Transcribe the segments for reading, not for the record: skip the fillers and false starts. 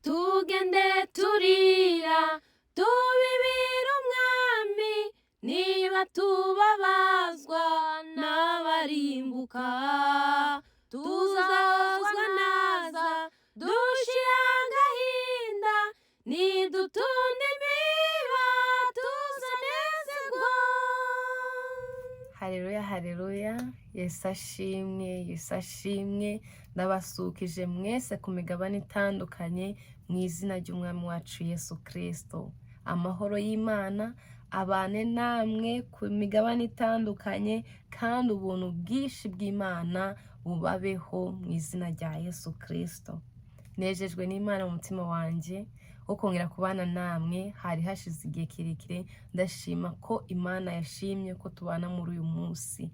Tugende turira tubibira Umwami, niba tubabazwa n'abarimbuka, tuzahozwa naza dushira agahinda, nidutunda imiba tuzanezerwa. Hareruya, hareruya! Yesu ashimwe, Yesu ashimwe! Ndabasukije mwese ku migabane itandukanye mu izina ry'Umwami wacu Yesu Kirisito. Amahoro y'Imana abane namwe ku migabane itandukanye, kandi ubuntu bwinshi bw'Imana bubabeho mu izina rya Yesu Kirisito. Nejejwe n'Imana mu mutima wanjye wo kongera kubana namwe. Hari hashize igihe kirekire. Ndashima ko Imana yashimye ko tubana muri uyu munsi.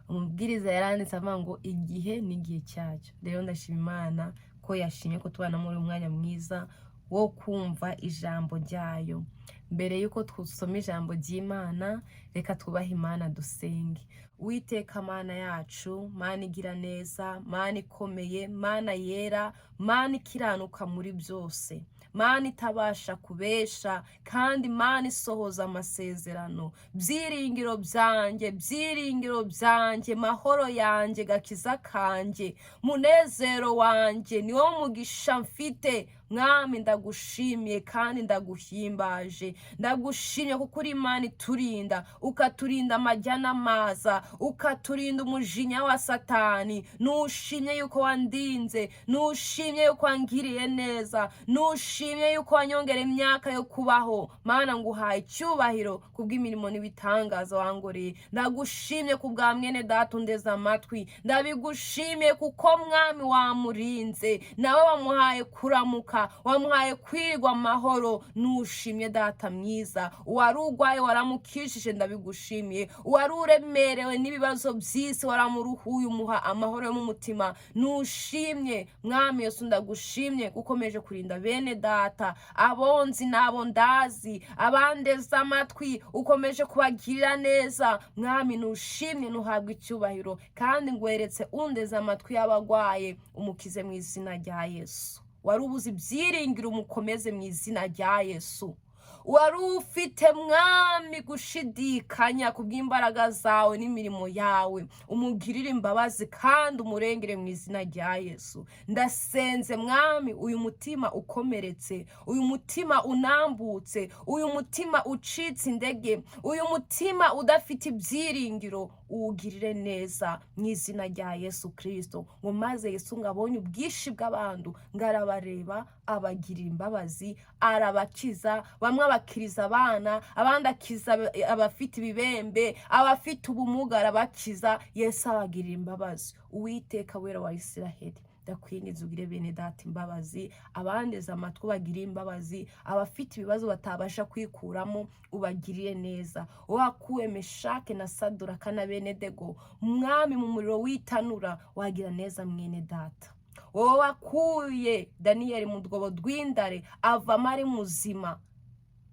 Umubwiriza yaranditse avuga ngo igihe ni igihe cyacyo. Rero ndashima Imana ko yashimye ko tubana muri uyu mwanya mwiza wo kumva ijambo ryayo. Mbere y'uko dusoma ijambo ry'Imana, reka twubahe Imana, dusenge. Uwiteka Mana yacu, Mana igira neza, Mana ikomeye, Mana yera, Mana ikiranuka muri byose, Mana itabasha kubesha, kandi Mana isohoza amasezerano, byiringiro byanjye, byiringiro byanjye, mahoro yanjye, gakiza kanjye, munezero wanjye, niwo mugisha mfite. Mwami, ndagushimiye kandi ndaguhimbaje. Ndagushimye kuko uri Imana iturinda, ukaturinda amajya n'amaza, ukaturinda umujinya wa Satani. Nushimye yuko wandinze, nushimye yuko wangiriye neza, nushimye yuko wanyongera imyaka yo kubaho. Mana, nguhaye icyubahiro kubw'imirimo n'ibitangaza wangoreye. Ndagushimye ku bwa mwene data undeze amatwi. Ndabigushimiye kuko, Mwami, wamurinze, nawe wamuhaye kuramuka, wamuhaye kwirwa amahoro. Nushimye, Data mwiza. Uwari urwaye waramukijije, ndabigushimiye. Uwari uremerewe n'ibibazo by'isi waramuruhuye, umuha amahoro yo mu mutima. Nushimye, Mwami Yesu. Ndagushimye ukomeje kurinda bene data, abonzi n'abo ndazi, abandeze amatwi, ukomeje kubagirira neza. Mwami, nushimye, nuhabwa icyubahiro. Kandi ngweretse undeze amatwi y'abagwaye, umukize mu izina rya Yesu. Wari ubuze ibyiringiro, umukomeze mu izina rya Yesu. Wari ufite, Mwami, gushidikanya ku bw'imbaraga zawe n'imirimo yawe, umugirire imbabazi kandi umurengere mu izina rya Yesu. Ndasenze, Mwami, uyu mutima ukomeretse, uyu mutima unambutse, uyu mutima ucitse intege, uyu mutima udafite ibyiringiro, uwugirire neza mu izina rya Yesu Kirisito. Ngo maze Yesu ngo abonye ubwinshi bw'abantu, ngo arabareba, abagirira imbabazi, arabakiza. Bamwe abakiriza abana, abandi akiza abafite ibibembe, abafite ubumuga arabakiza. Yesu abagirira imbabazi. Uwiteka Wera wa Isiraheli, ndakwinginze ugire bene data imbabazi, abandeze amatwi ubagirire imbabazi, abafite ibibazo batabasha kwikuramo ubagirire neza. Wakuwe Meshake na Saduraka na Benedego, Mwami, mu muriro w'itanura, wagira neza mwene data. Wowe wakuye Daniyeli mu rwobo rw'indare avamo ari muzima,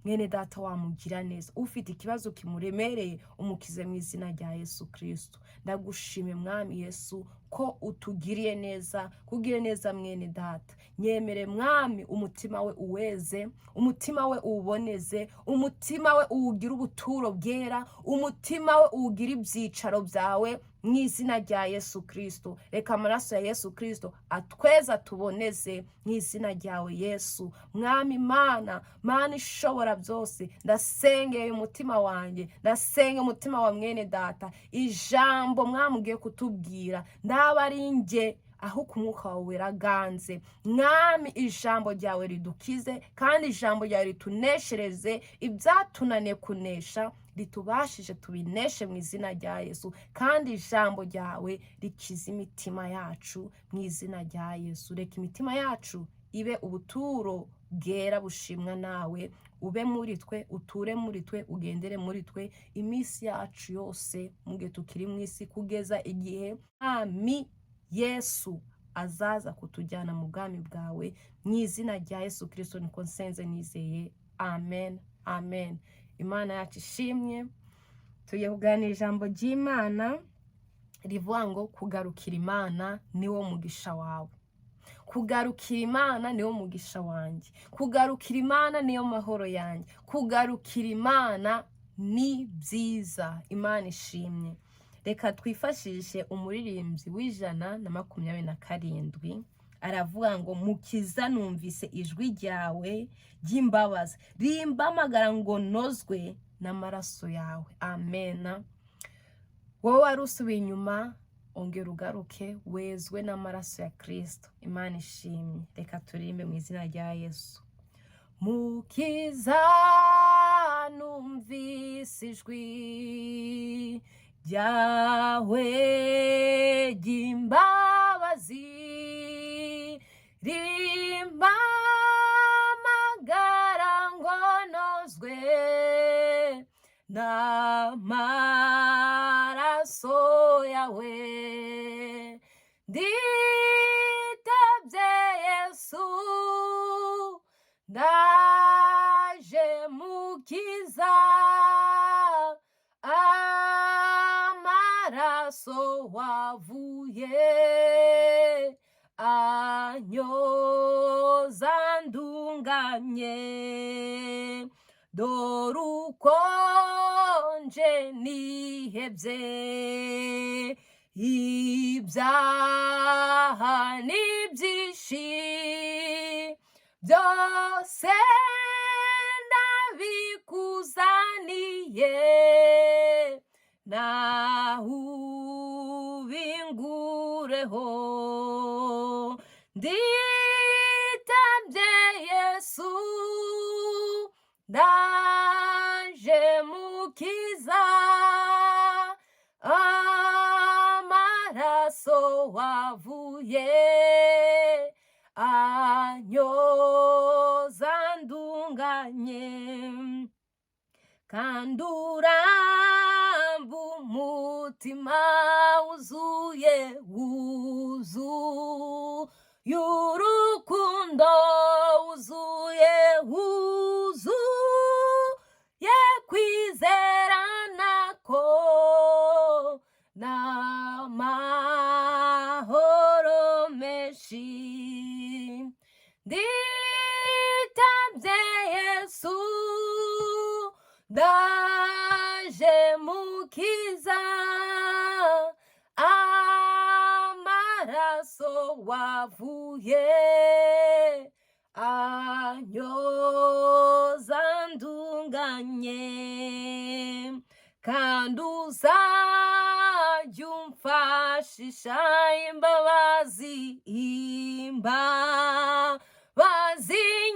mwene data wamugira neza. Ufite ikibazo kimuremereye umukize mu izina rya Yesu Kirisito. Ndagushimye, Mwami Yesu, ko utugiriye neza, kugire neza mwene data. Nyemere, Mwami, umutima we uweze, umutima we uwuboneze, umutima we uwugire ubuturo bwera, umutima we uwugire ibyicaro byawe mu izina rya Yesu Kirisito. Reka amaraso ya Yesu Kirisito atweza, tuboneze mu izina ryawe Yesu. Mwami Mana, Mana ishobora byose, ndasengeye umutima wanjye, ndasenge umutima wa mwene data. Ijambo mwamugiye kutubwira, ndaba ari njye aho ku mwuka wawe weraganze. Mwami, ijambo ryawe ridukize, kandi ijambo ryawe rituneshereze ibyatunaniye kunesha, ritubashije tubineshe mu izina rya Yesu. Kandi ijambo ryawe rikize imitima yacu mu izina rya Yesu. Reka imitima yacu ibe ubuturo bwera bushimwa nawe. Ube muri twe, uture muri twe, ugendere muri twe iminsi yacu yose mu gihe tukiri mu isi, kugeza igihe Mwami Yesu azaza kutujyana mu bwami bwawe. Mu izina rya Yesu Kirisito niko nsenze nizeye. Amen, amen. Imana yacu ishimye. Tugiye kuganira ijambo ry'Imana rivuga ngo kugarukira Imana niwo mugisha wawe. Kugarukira Imana niwo mugisha wanjye, kugarukira Imana niyo mahoro yanjye, kugarukira Imana ni byiza. Imana ishimye. Reka twifashishe umuririmbyi w'127. Aravuga ngo: "Mukiza, numvise ijwi ryawe ry'imbabazi rimpamagara ngo nozwe n'amaraso yawe." Amena. Wowe wari usubiye inyuma, ongera ugaruke, wezwe n'amaraso ya Kirisito. Imana ishimye. Reka turirimbe mu izina rya Yesu. Mukiza, numvise ijwi ryawe ry'imbabazi rimpamagara ngo nozwe n'amaraso yawe. Nditabye Yesu, ndaje Mukiza, amaraso wavuye anyoza ndunganye. Dore uko nje nihebye, ibyaha ni byinshi, byose ndabikuzaniye, naho ubingureho. Nditabye Yesu, ndaje Mukiza, amaraso wavuye anyoza ndunganye. Kandi uramba umutima wuzuye, wuzuye urukundo, wuzuye, wuzuye kwizera nako n'amahoro menshi. Nditabye Yesu, ndaje Mukiza, amaraso wavuye anyoza ndunganye. Kandi uzajya umfashisha imbabazi, imbabazi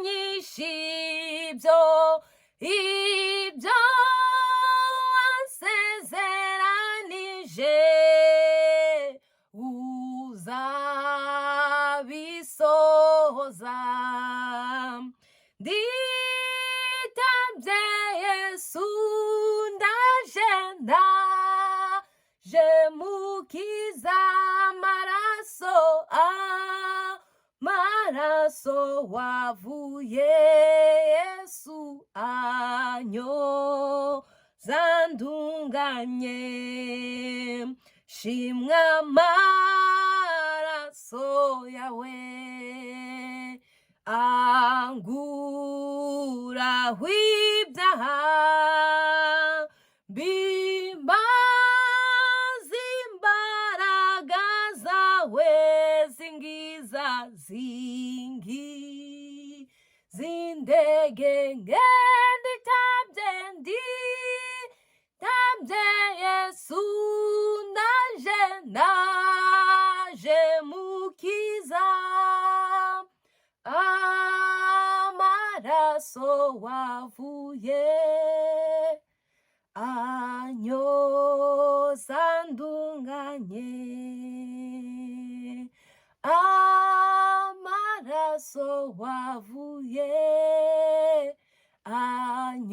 nyinshi, ibyo wansezeranije uzabisohoza. Nditabye Yesu, ndaje, ndaje Mukiza, amaraso, amaraso wavuye, Yesu, anyoza ndunganye. Shimwa amaraso yawe anguraho ibyaha, bimbaza imbaraga zawe zingiza, zingi zindege nge. Nditabye, nditabye Yesu, ndaje, ndaje Mukiza, amaraso wavuye anyoza ndunganye, amaraso wavuye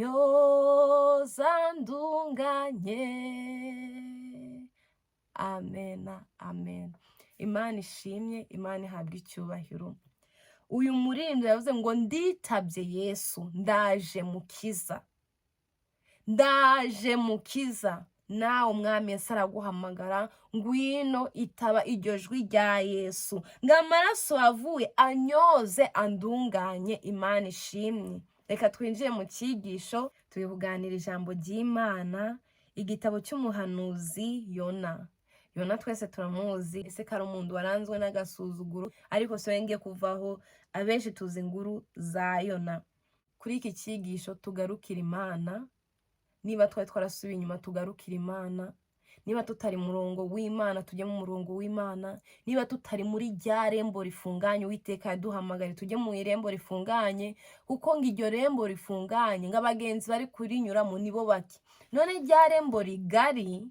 anyoza ndunganye. Amena, amen. Imana ishimye, Imana ihabwa icyubahiro. Uyu muririmbyi yavuze ngo: "Nditabye Yesu, ndaje Mukiza, ndaje Mukiza." Nawe Umwami Yesu araguhamagara, ngwino itaba iryo jwi rya Yesu, ngo amaraso wavuye anyoze andunganye. Imana ishimwe. Reka twinjire mu cyigisho. Turi kuganira ijambo ry'Imana, igitabo cy'umuhanuzi Yona. Yona twese turamuzi. Ese kari umuntu waranzwe n'agasuzuguro, ariko si we ngiye kuvaho. Abenshi tuzi inkuru za Yona. Kuri iki cyigisho tugarukira Imana. Niba twari twarasubiye inyuma, tugarukira Imana. Niba tutari murongo w'Imana, tujye mu murongo w'Imana. Niba tutari muri rya rembo rifunganye Uwiteka yaduhamagare, tujye mu irembo rifunganye, kuko ngo iryo rembo rifunganye, ngo abagenzi bari kurinyuramo nibo bake. None rya rembo rigari,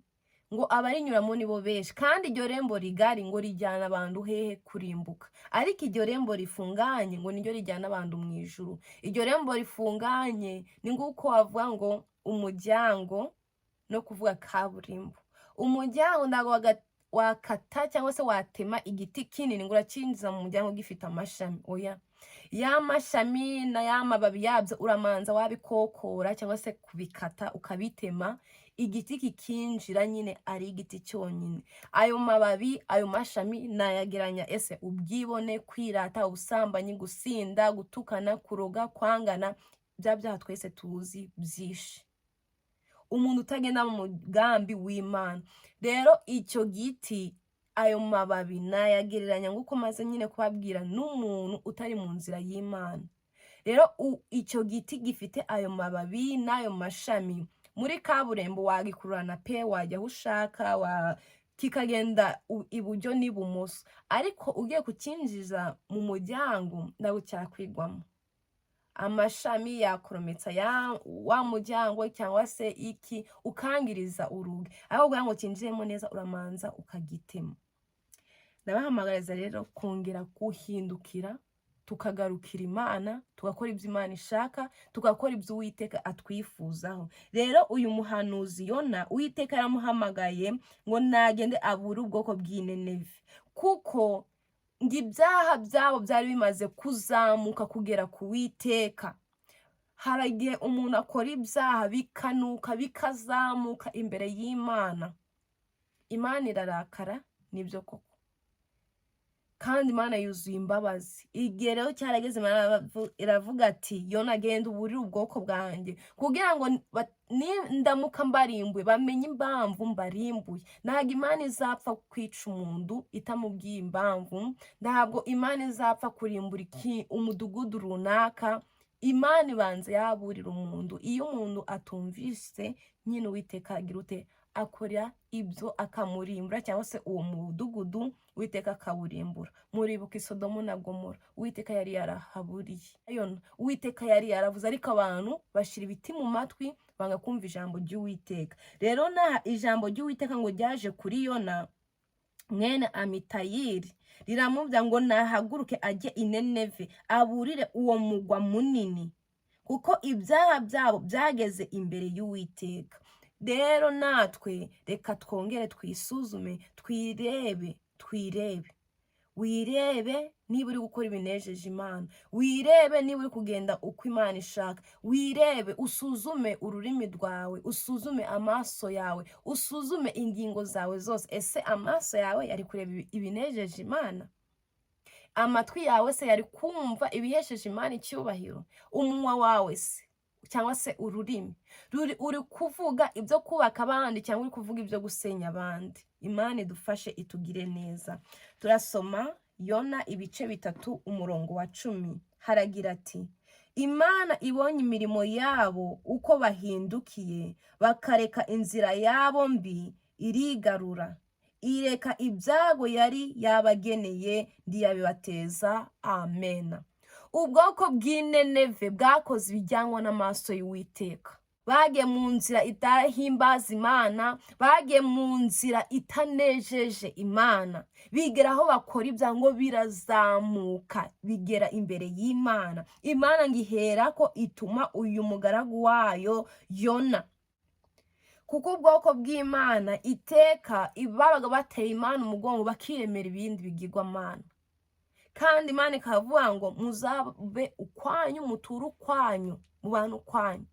ngo abarinyuramo nibo benshi, kandi iryo rembo rigari ngo rijyana abantu hehe? Kurimbuka. Ariko iryo rembo rifunganye ngo niryo rijyana abantu mu ijuru. Iryo rembo rifunganye ni nguko wavuga ngo umuryango no kuvuga kaburimbo. Umuryango ntabwo wakata cyangwa se watema igiti kinini ngo uracyinjiza mu muryango gifite amashami. Oya, ya mashami na ya mababi yabyo uramanza wabikokora cyangwa se kubikata, ukabitema, igiti kikinjira nyine ari igiti cyonyine. Ayo mababi, ayo mashami nayageranya ese ubwibone, kwirata, ubusambanyi, gusinda, gutukana, kuroga, kwangana, bya byaha twese tuzi byinshi, umuntu utagenda mu mugambi w'Imana. Rero icyo giti, ayo mababi nayagereranya, nguko maze nyine kubabwira, n'umuntu utari mu nzira y'Imana. Rero icyo giti gifite ayo mababi n'ayo mashami, muri kaburimbo wagikururana pe, wajya aho ushaka, kikagenda iburyo n'ibumoso, ariko ugiye kucyinjiza mu muryango ntabwo cyakwigwamo. Amashami yakorometsa ya wa muryango cyangwa se iki, ukangiriza urugi. Aho kugira ngo cyinjiremo neza, uramanza ukagitema. Ndabahamagariza rero kongera guhindukira, tukagarukira Imana, tugakora ibyo Imana ishaka, tugakora ibyo Uwiteka atwifuzaho. Rero uyu muhanuzi Yona, Uwiteka yaramuhamagaye ngo nagende abure ubwoko bw'Ineneve, kuko ngo ibyaha byabo byari bimaze kuzamuka kugera ku Witeka. Hari igihe umuntu akora ibyaha bikanuka, bikazamuka imbere y'Imana. Imana irarakara, nibyo koko, kandi Imana yuzuye imbabazi. Igihe rero cyarageze, Imana iravuga ati: "Yona, genda uburire ubwoko bwanjye, kugira ngo ndamuka mbarimbuye bamenye impamvu mbarimbuye." Ntabwo Imana izapfa kwica umuntu itamubwiye impamvu. Ntabwo Imana izapfa kurimbura umudugudu runaka. Imana ibanza yaburira umuntu. Iyo umuntu atumvise nyine, Uwiteka agira ute? Akora ibyo, akamurimbura, cyangwa se uwo mudugudu Uwiteka akawurimbura. Muribuka Isodomu na Gomora, Uwiteka yari yarahaburiye Yona, Uwiteka yari yaravuze, ariko abantu bashyira ibiti mu matwi, banga kumva ijambo ry'Uwiteka. Rero naha ijambo ry'Uwiteka ngo ryaje kuri Yona mwene Amitayiri, riramubwira ngo nahaguruke ajye i Nineve, aburire uwo mugwa munini, kuko ibyaha byabo byageze imbere y'Uwiteka. Rero natwe reka twongere twisuzume, twirebe, twirebe. Wirebe niba uri gukora ibinejeje Imana, wirebe niba uri kugenda uko Imana ishaka, wirebe, usuzume ururimi rwawe, usuzume amaso yawe, usuzume ingingo zawe zose. Ese amaso yawe yari kureba ibinejeje Imana? Amatwi yawe se yari kumva ibihesheje Imana icyubahiro? Umunwa wawe se, cyangwa se ururimi ruri, uri kuvuga ibyo kubaka abandi cyangwa uri kuvuga ibyo gusenya abandi? Imana idufashe, itugire neza. Turasoma Yona ibice 3, umurongo wa 10. Haragira ati: "Imana ibonye imirimo yabo, uko bahindukiye bakareka inzira yabo mbi, irigarura, ireka ibyago yari yabageneye, ntiyabibateza. Amena." Ubwoko bw'Ineneve bwakoze ibijyanwa n'amaso y'Uwiteka. Bagiye mu nzira idahimbaza Imana, bagiye mu nzira itanejeje Imana, bigera aho bakora ibyaha, birazamuka bigera imbere y'Imana. Imana ngo iherako ituma uyu mugaragu wayo Yona, kuko ubwoko bw'Imana iteka babaga bateye Imana umugongo, bakiremera ibindi bigirwamana. Kandi Imana ikavuga ngo muzabe ukwanyu, muture ukwanyu, mu bantu ukwanyu.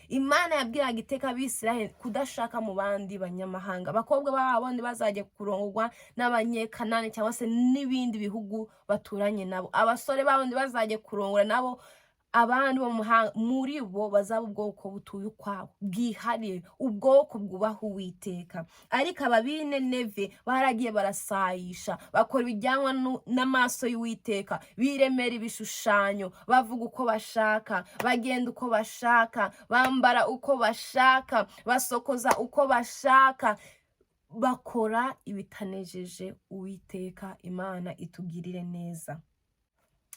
Imana yabwiraga iteka Abisiraheli kudashaka mu bandi banyamahanga. Abakobwa babo ntibazajye kurongorwa n'Abanyekanani cyangwa se n'ibindi bihugu baturanye nabo. Abasore babo ntibazajye kurongora nabo abandi bo mu mahanga. Muri bo bazaba ubwoko butuye ukwabo bwihariye, ubwoko bwubaha Uwiteka. Ariko aba b'Ineneve baragiye barasayisha, bakora ibijyanwa n'amaso y'Uwiteka, biremera ibishushanyo, bavuga uko bashaka, bagenda uko bashaka, bambara uko bashaka, basokoza uko bashaka, bakora ibitanejeje Uwiteka. Imana itugirire neza.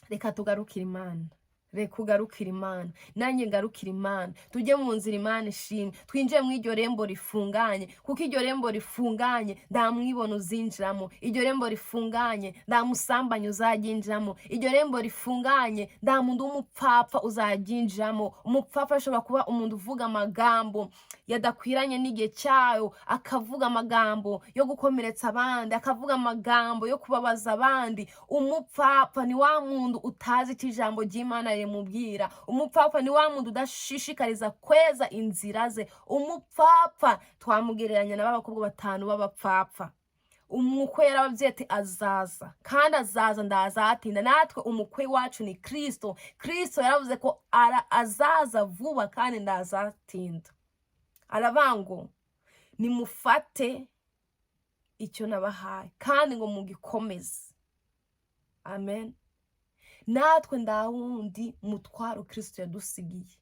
Reka tugarukire Imana, reka ugarukire Imana, nanjye ngarukire Imana, tujye mu nzira Imana ishimwe, twinjire mu iryo rembo rifunganye, kuko iryo rembo rifunganye nta mwibone uzinjiramo, iryo rembo rifunganye nta musambanyi uzaryinjiramo, iryo rembo rifunganye nta muntu w'umupfapfa uzaryinjiramo. Umupfapfa ashobora kuba umuntu uvuga amagambo yadakwiranye n'igihe cyayo, akavuga amagambo yo gukomeretsa abandi, akavuga amagambo yo kubabaza abandi. Umupfapfa ni wa muntu utazi icyo ijambo ry'Imana rimubwira. Umupfapfa ni wa muntu udashishikariza kweza inzira ze. Umupfapfa twamugereranya na ba bakobwa batanu b'abapfapfa. Umukwe yarababwiye ati azaza, kandi azaza ndazatinda. Natwe umukwe wacu ni Kristo. Kristo yaravuze ko azaza vuba kandi ndazatinda. Aravuga ngo nimufate icyo nabahaye kandi ngo mugikomeze. Amen. Natwe nta wundi mutwaro Kristo yadusigiye.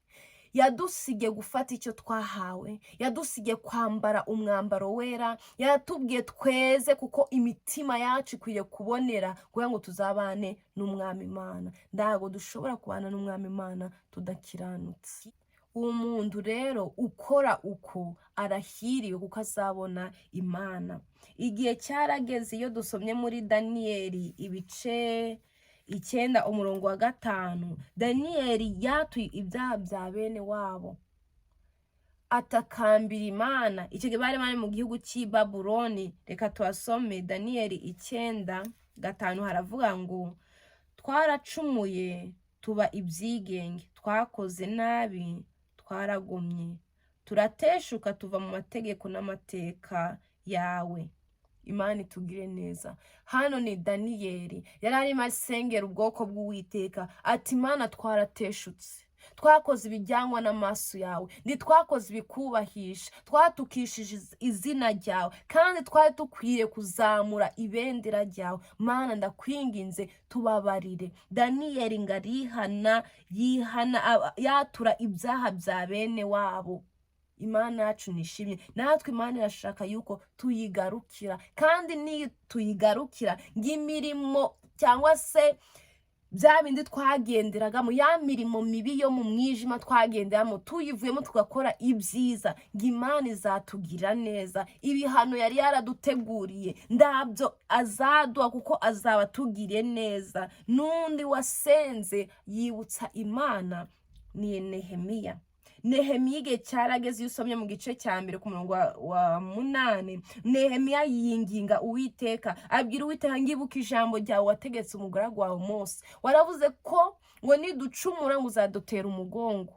Yadusigiye gufata icyo twahawe, yadusigiye kwambara umwambaro wera, yatubwiye tweze kuko imitima yacu ikwiriye kubonera kugira ngo tuzabane n'Umwami Imana. Ntabwo dushobora kubana n'Umwami Imana tudakiranutse. Uwo muntu rero ukora uko arahiriwe, kuko azabona Imana. Igihe cyarageze. Iyo dusomye muri Daniyeli ibice 9 umurongo wa 5, Daniyeli yatuye ibyaha bya bene wabo, atakambira Imana. Icyo gihe bari bari mu gihugu cy'i Babuloni. Reka tuhasome. Daniyeli 9:5 haravuga ngo: "Twaracumuye tuba ibyigenge, twakoze nabi, twaragomye, turateshuka tuva mu mategeko n'amateka yawe." Imana itugire neza. Hano ni Daniyeli yari arimo asengera ubwoko bw'Uwiteka, ati: "Imana, twarateshutse, twakoze ibijyanwa n'amaso yawe, ntitwakoze ibikubahisha, twatukishije izina ryawe kandi twari dukwiye kuzamura ibendera ryawe. Mana, ndakwinginze, tubabarire." Daniyeli ngo arihana, yihana yatura ibyaha bya bene wabo. Imana yacu nishimye. Natwe Imana irashaka yuko tuyigarukira, kandi niyo tuyigarukira ngo imirimo cyangwa se bya bindi twagenderagamo, ya mirimo mibi yo mu mwijima twagenderamo, tuyivuyemo tugakora ibyiza, ngo Imana izatugira neza. Ibihano yari yaraduteguriye ndabyo azaduha, kuko azaba atugiriye neza. N'undi wasenze yibutsa Imana ni Nehemiya. Nehemiya igihe cyarageze. Iyo usomye mu gice cya 1 ku murongo wa 8, Nehemiya yinginga Uwiteka, abwira Uwiteka ngo: "Ibuka ijambo ryawe wategetse umugaragu wawe Mose. Waravuze ko ngo niducumura ngo uzadutera umugongo,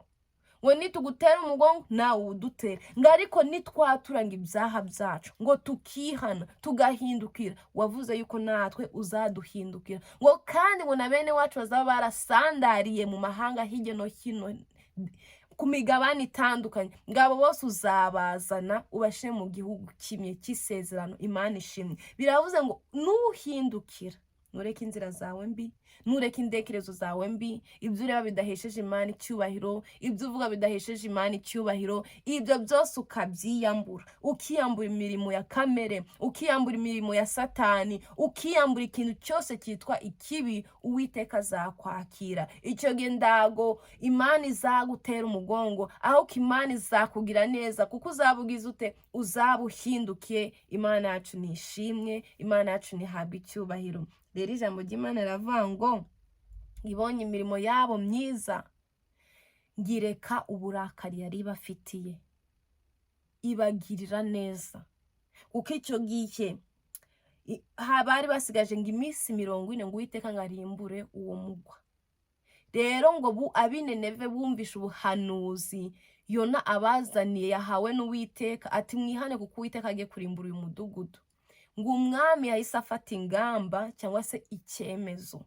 ngo nitugutera umugongo nawe uwudutere, ngo ariko nitwaturanga ibyaha byacu ngo tukihana tugahindukira, wavuze yuko natwe uzaduhindukira, ngo kandi ngo na bene wacu bazaba barasandariye mu mahanga hirya no hino ku migabane itandukanye, ngo abo bose uzabazana ubashyire mu gihugu kimwe cy'isezerano." Imana ishimwe. Biravuze ngo nuhindukira, nureke inzira zawe mbi, nureke indekerezo zawe mbi, ibyo ureba bidahesheje Imana icyubahiro, ibyo uvuga bidahesheje Imana icyubahiro, ibyo byose ukabyiyambura, ukiyambura imirimo ya kamere, ukiyambura imirimo ya Satani, ukiyambura ikintu cyose cyitwa ikibi, Uwiteka azakwakira. Icyo gihe ndago Imana izagutera umugongo, ahubwo Imana izakugira neza, kuko uzaba ugize ute? Uzaba uhindukiye. Imana yacu nishimwe, Imana yacu ntihabwe icyubahiro. Rero ijambo ry'Imana riravuga ngo ibonye imirimo yabo myiza, ngireka uburakari yari ibafitiye, ibagirira neza, kuko icyo gihe bari basigaje ngo iminsi 40 ngo Uwiteka ngo arimbure uwo mugwa. Rero ngo ab'Ineneve bumvishe ubuhanuzi Yona abazaniye yahawe n'Uwiteka, ati mwihane kuko Uwiteka agiye kurimbura uyu mudugudu. Ngo umwami yahise afata ingamba cyangwa se icyemezo,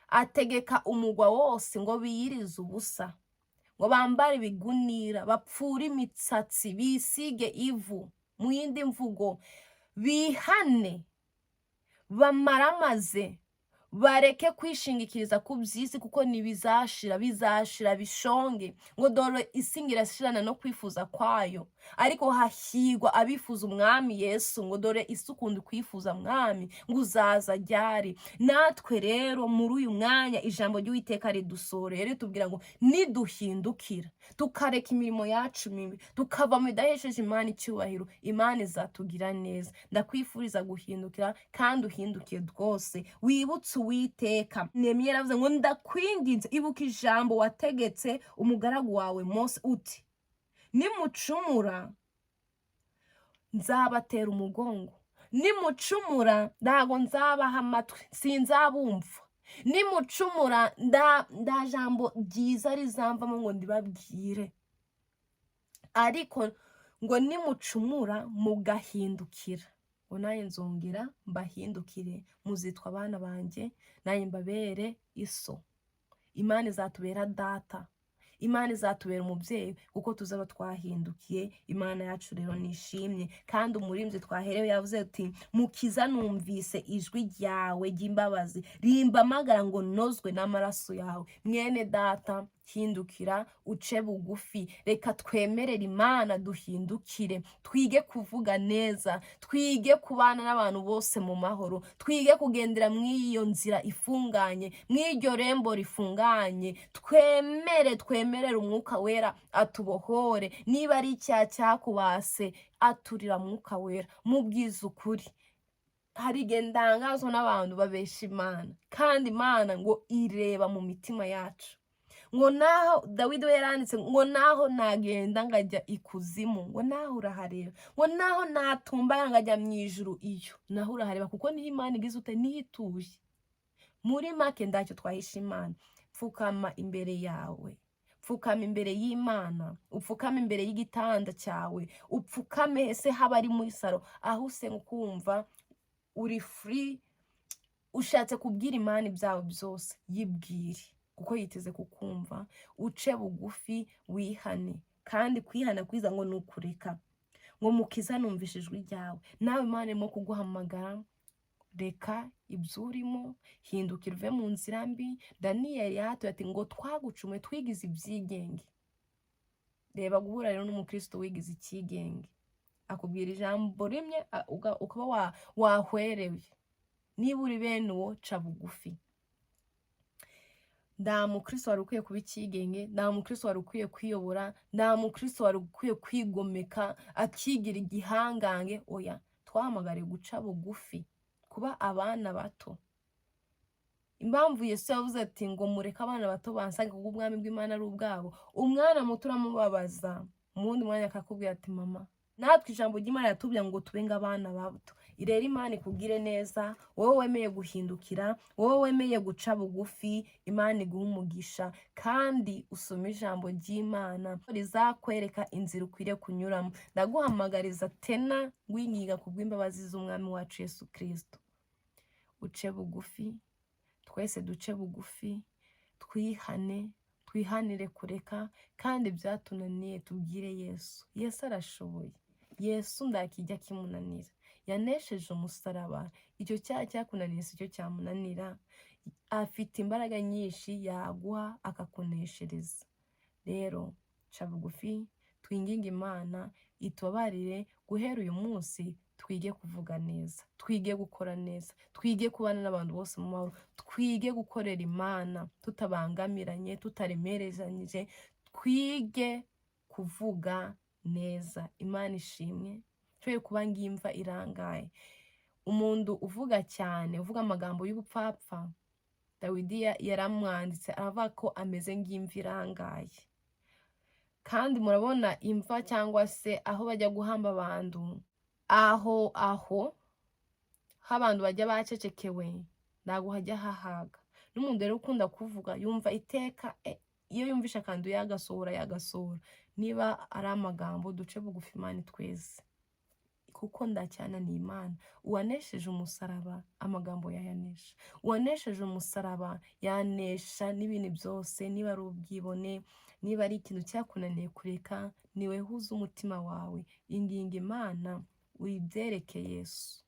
ategeka umugwa wose ngo biyirize ubusa, ngo bambare ibigunira, bapfure imitsatsi, bisige ivu, mu yindi mvugo bihane, bamaramaze, bareke kwishingikiriza ku by'isi kuko ntibizashira, bizashira bishonge. Ngo dore isi ngo irashirana no kwifuza kwayo, ariko hahirwa abifuza Umwami Yesu. Ngo dore isi ukunda kwifuza Mwami, ngo uzaza ryari? Natwe rero muri uyu mwanya ijambo ry'Uwiteka ridusoreye ritubwira ngo niduhindukira, tukareka imirimo yacu mibi, tukava mu bidahesheje Imana icyubahiro, Imana izatugira neza. Ndakwifuriza guhindukira kandi uhindukiye rwose, wibutse Uwiteka. Nehemiya yaravuze ngo ndakwinginze, ibuka ijambo wategetse umugaragu wawe Mose uti nimucumura nzabatera umugongo, nimucumura ntago nzabaha amatwi, sinzabumva, nimucumura nda jambo ryiza rizamvamo ngo ndibabwire, ariko ngo nimucumura mugahindukira, ngo nanjye nzongera mbahindukire, muzitwa abana banjye, nanjye mbabere iso. Imana izatubera data, Imana izatubera umubyeyi kuko tuzaba twahindukiye. Imana yacu rero nishimye. Kandi umuririmbyi twaherewe yavuze ati Mukiza, numvise ijwi ryawe ry'imbabazi rimpamagara ngo nozwe n'amaraso yawe. Mwene data, hindukira, uce bugufi, reka twemerere Imana duhindukire, twige kuvuga neza, twige kubana n'abantu bose mu mahoro, twige kugendera muri iyo nzira ifunganye, mw'iryo rembo rifunganye. Twemere, twemerere Umwuka Wera atubohore. Niba ari icyaha cyakubase, aturira Mwuka Wera, mubwize ukuri. Hari igihe ndangazwa n'abantu babesha Imana, kandi Imana ngo ireba mu mitima yacu. Ngo naho Dawidi we yaranditse ngo naho nagenda ngajya ikuzimu, ngo naho urahareba, ngo naho natumba ngajya mu ijuru, iyo naho urahareba, kuko niho Imana igize ute? Niho ituye. Muri make, ndacyo twahisha Imana. Pfukama imbere yawe, pfukama imbere y'Imana, upfukame imbere y'igitanda cyawe, upfukame ese haba ari muri saro, aho usenga ukumva uri free, ushatse kubwira Imana ibyawe byose, yibwire kuko yiteze kukumva. Uce bugufi, wihane. Kandi kwihana kwiza ngo ni ukureka. Ngo Mukiza, numvishe ijwi ryawe. Nawe Imana irimo kuguhamagara, reka ibyo urimo, hindukira uve mu nzira mbi. Daniyeli yahatuye ati ngo twagucumuye, twigize ibyigenge. Reba guhura rero n'umukristo wigize icyigenge, akubwira ijambo rimwe ukaba wahwerewe. Niba uri bene uwo, ca bugufi. Nta mukristo wari ukwiye kuba icyigenge, nta mukristo wari ukwiye kwiyobora, nta mukristo wari ukwiye kwigomeka akigira igihangange. Oya, twahamagariwe guca bugufi, kuba abana bato. Impamvu Yesu yavuze ati ngo mureke abana bato bansange kuko ubwami bw'Imana ari ubwabo. Umwana muto uramubabaza, mu wundi mwanya akakubwira ati mama. Natwe ijambo ry'Imana riratubwira ngo tube nk'abana bato. Rero Imana ikugire neza, wowe wemeye guhindukira, wowe wemeye guca bugufi. Imana iguha umugisha. Kandi usome ijambo ry'Imana rizakwereka inzira ukwiriye kunyuramo. Ndaguhamagariza tena winginga kubw'imbabazi z'Umwami wacu Yesu Kirisito, uce bugufi. Twese duce bugufi, twihane, twihanire kureka, kandi ibyatunaniye tubwire Yesu. Yesu arashoboye, Yesu ndakijya kimunanira. Yanesheje umusaraba. Icyo cyaha cyakunaniye si cyo cyamunanira. Afite imbaraga nyinshi yaguha akakuneshereza. Rero ca bugufi, twinginge Imana itubabarire. Guhera uyu munsi twige kuvuga neza, twige gukora neza, twige kubana n'abantu bose mu mahoro, twige gukorera Imana tutabangamiranye, tutaremerezanyije, twige kuvuga neza. Imana ishimwe. Twe kuba ngimva irangaye, umuntu uvuga cyane, uvuga amagambo y'ubupfapfa, Dawidi yaramwanditse aravuga ko ameze nk'imva irangaye. Kandi murabona imva cyangwa se aho bajya guhamba abantu, aho abantu bajya bacecekewe, ntabwo hajya hahaga. N'umuntu rero ukunda kuvuga yumva iteka Iyo yumvishe akantu yagasohora, yagasohora. Niba ari amagambo, duce bugufi, Imana twese, kuko ndacyananiye Imana. Uwanesheje umusaraba, amagambo yayanesha. Uwanesheje umusaraba yanesha n'ibintu byose. Niba ari ubwibone, niba ari ikintu cyakunaniye kureka, niwe huza umutima wawe, inginga Imana, uyibyereke Yesu.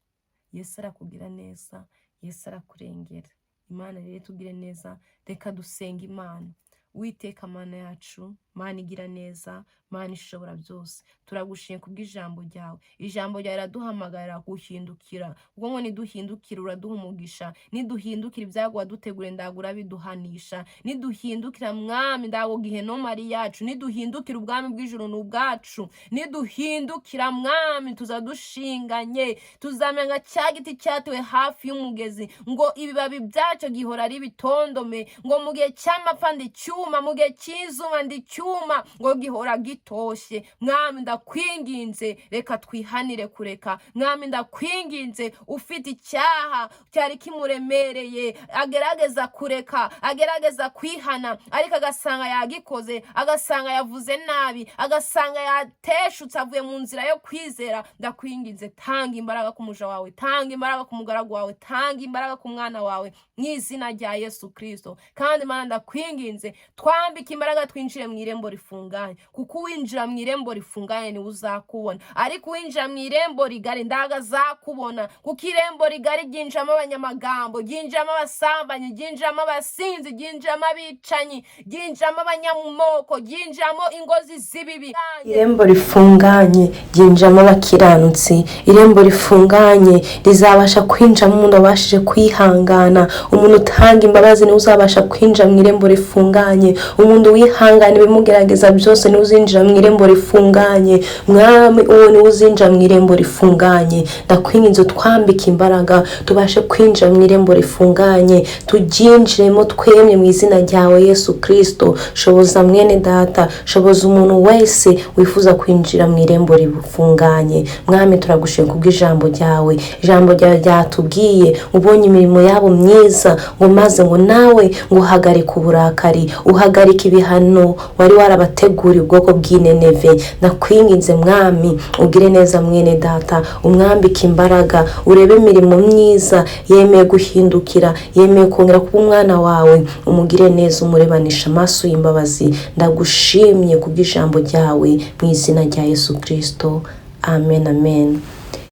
Yesu arakugira neza, Yesu arakurengera. Imana rero itugire neza. Reka dusenga Imana. Uwiteka Mana yacu, Mana igira neza, Mana ishobora byose, turagushimye kubw'ijambo ryawe. Ijambo ryawe riraduhamagarira guhindukira, kuko ngo niduhindukira uraduha umugisha. Niduhindukira, ibyago waduteguriye ndago urabiduhanisha. Niduhindukira, Mwami, ndago gihenomu ari yacu. Niduhindukira, ubwami bw'ijuru ni ubwacu. Niduhindukira, Mwami, tuza dushinganye, tuzamenya cya giti cyatewe hafi y'umugezi, ngo ibibabi byacyo gihora ari bitondome, ngo mu gihe cy'amapfa ndicyuma, mu gihe cy'izuba ndicyuma, ngo gihora gitoshye. Mwami, ndakwinginze, reka twihanire kureka. Mwami, ndakwinginze, ufite icyaha cyari kimuremereye, agerageza kureka, agerageza kwihana, ariko agasanga yagikoze, agasanga yavuze nabi, agasanga yateshutse, avuye mu nzira yo kwizera, ndakwinginze, tanga imbaraga ku muja wawe, tanga imbaraga ku mugaragu wawe, tanga imbaraga ku mwana wawe, mu izina rya Yesu Kirisito. Kandi Mana, ndakwinginze, twambike imbaraga, twinjire mu irembo rifunganye, kuko uwinjira mu irembo rifunganye niwe uzakubona, ariko uwinjira mu irembo rigari ndaga azakubona, kuko irembo rigari ryinjiramo abanyamagambo, ryinjiramo abasambanyi, ryinjiramo abasinzi, ryinjiramo abicanyi, ryinjiramo abanyamoko, ryinjiramo ingozi z'ibibi. Irembo rifunganye ryinjiramo abakiranutsi. Irembo rifunganye rizabasha kwinjiramo umuntu wabashije kwihangana. Umuntu utanga imbabazi niwe uzabasha kwinjira mu irembo rifunganye. Umuntu wihangana ibimugerageza byose niwe uzinjira mu irembo rifunganye. Mwami, uwo niwe uzinjira mu irembo rifunganye. Ndakwinginze, utwambike imbaraga, tubashe kwinjira mu irembo rifunganye, turyinjiremo twemye mu izina ryawe Yesu Kirisito. Shoboza mwene data, shoboza umuntu wese wifuza kwinjira mu irembo rifunganye. Mwami, turagushima kubw'ijambo ryawe. Ijambo ryawe ryatubwiye, ubonye imirimo yabo myiza, ngo maze ngo nawe ngo uhagarike uburakari, uhagarike ibihano wari warabateguriye ubwoko bw'Ineneve. Ndakwinginze, Mwami, ugire neza mwene data, umwambike imbaraga, urebe imirimo myiza, yemeye guhindukira, yemeye kongera kuba umwana wawe, umugire neza, umurebanisha amaso y'imbabazi. Ndagushimye kubw'ijambo ryawe, mu izina rya Yesu Kirisito, amen, amen.